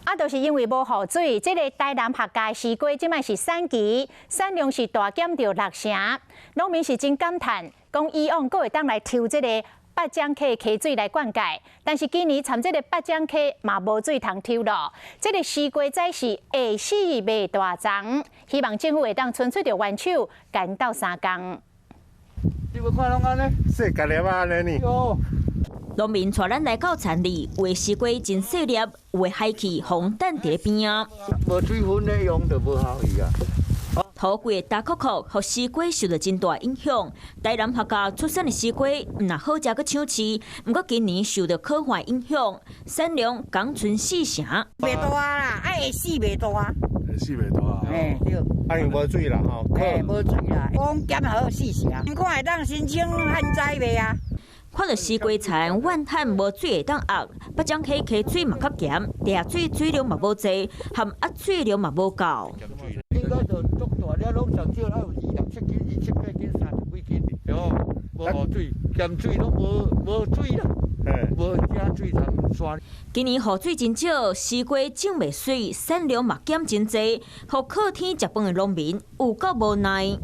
啊，就是因為無雨水，這个台南客家西瓜這擺是產期，產量是大減著六成。農民是真感嘆，講以往閣會當來抽這個八掌溪溪水來灌溉，但是今年蠶這个八掌溪嘛無水通抽咯。這个西瓜仔是會死袂大欉，希望政府會當伸出著援手，共𪜶鬥相共。你無看攏按呢？細個粒仔按呢？農民帶咱來到田裡，有的西瓜真細粒，有的海去予等佇咧邊仔。無水分咧用就無效益啊。土規焦涸涸，予西瓜受著真大影響。台南客家出產的西瓜，毋但好食閣搶市，毋過今年受著旱旱影響，產量降賰四成。袂大啦，啊會死袂大。會死袂大。嘿，對。啊，因為無水啦吼。嘿，無水啦，講減好四成。你看會當申請旱災袂啊？看著西瓜田怨嘆無水會當壓，八掌溪溪水嘛較鹹，地下水水量嘛無濟，含壓水量嘛無夠。應該就足大，了攏上少，還有27斤、27、8斤、30幾斤，對無雨水，鹹水攏無無水啦，無加水通刷。今年雨水真少，西瓜種袂媠，產量嘛減真濟，予靠天食飯的農民有夠無奈。